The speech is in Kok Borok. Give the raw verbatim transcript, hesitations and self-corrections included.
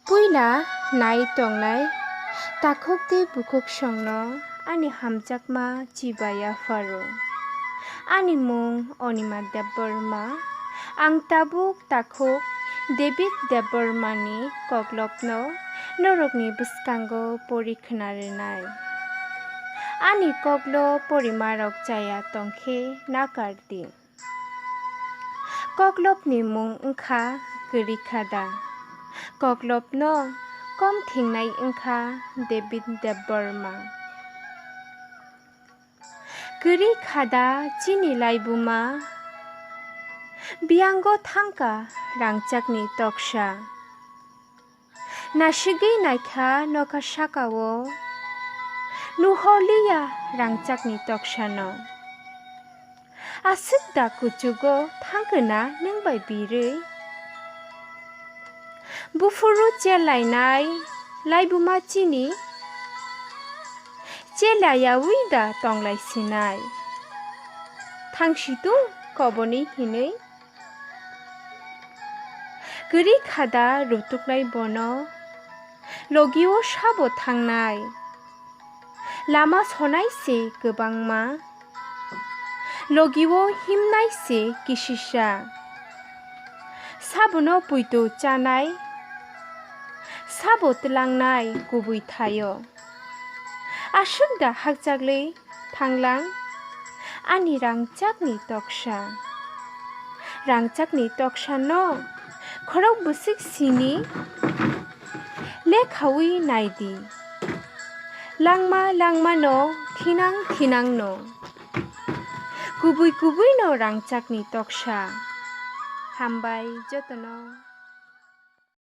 Puila nai tongnai takhuk tei bukhuk songno ani hamjakma chiba yapharo. Ani mung Onima Debbarma. Ang tabuk takhuk David Debbarmani koklopno norokni bwskango pori khna rwnai. Ani koklop porimarok chaya tongkhe nakar di. Koklopni mung wngkha Kwrwi Khada. Koklopno kom thingnai wngkha David Debbarma. Kwrwi Khada chini laibuma, biyango thangkha rangchakni toksa. Nasigwi naikha nokha sakao, nuhorliya rangchakni toksano. Aswk da kuchugo thangkha na nwng bai birwi? Buphuru chelainai laibuma chini, chelayawi da tonglai sinai? Thangsi tung koboni hinwi. Kwrwi Khada rutuknai bono, logio sabo thangnai. Lama sonai se kwbangma, logio himnai se kisisa. Sabono puitu chanai, sabo tlangnai kubui thaio. Aswk da hakchaklwi thanglang ani rangchakni toksa. Rangchakni toksano khorok bwswk sini lekhawi naidi. Langma langmano thinang thinangno. Kubui kubuino rangchakni toksa. Hambai jotono.